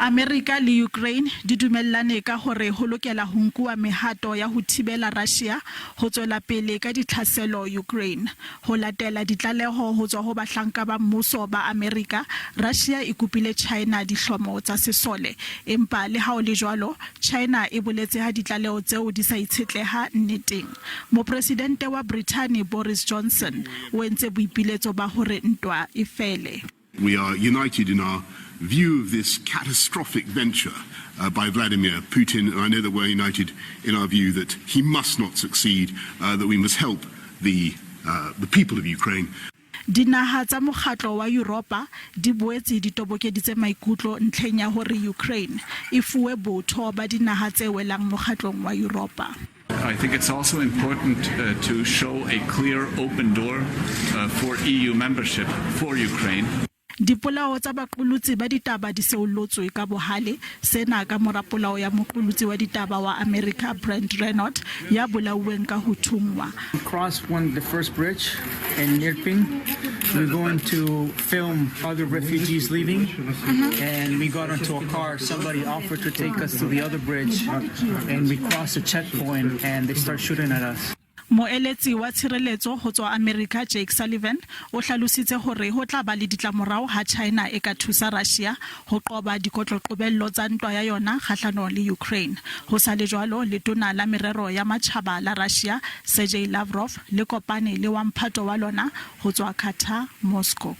Amerika le Ukraine di dumellane ka hore ho lokela ho nkuwa mehato ya ho thibela Russia ho tswela pele ka ditlhaselo Ukraine. Ho latela ditlaleho ho tswa ho bahlanka ba mmuso ba Amerika, Russia e kopile China dihlomo tsa sesole. Empa le ha ho le jwalo, China e boletse ha ditlaleho tseo di sa itshetleha nneteng. Mopresidente wa Brithani Boris Johnson o entse boipiletso ba hore ntwa e fele. We are united in our view of this catastrophic venture uh, by Vladimir Putin, and I know that we're united in our view that he must not succeed, uh, that we must help the, uh, the people of Ukraine. Dinaha tsa Mokgatlo wa Yuropa di boetse di tobokeditse maikutlo ntlheng ya hore Ukraine e fuwe botho ba dinaha tse welang mokgatlong wa Yuropa. I think it's also important uh, to show a clear open door uh, for EU membership for Ukraine. Dipolao tsa baqolotsi ba ditaba di seollotswe ka bohale, sena ka mora polao ya moqolotsi wa ditaba wa Amerika Brent Renaud ya bolauweng ka ho thunngwa. We crossed one the first bridge in Irpin. We're going to film other refugees leaving, and we got onto a car. Somebody offered to take us to the other bridge, and we crossed a checkpoint, and they start shooting at us. Moeletsi wa tshireletso ho tswa Amerika Jake Sullivan o hlalositse hore ho tla ba le ditlamorao ha China e ka thusa Russia ho qoba dikotloqobello tsa ntwa ya yona kgahlano le Ukraine. Ho sa le jwalo, letona la merero ya matjhaba la Russia Sergei Lavrov le kopane le wa mphato wa lona ho tswa Qatar, Moscow.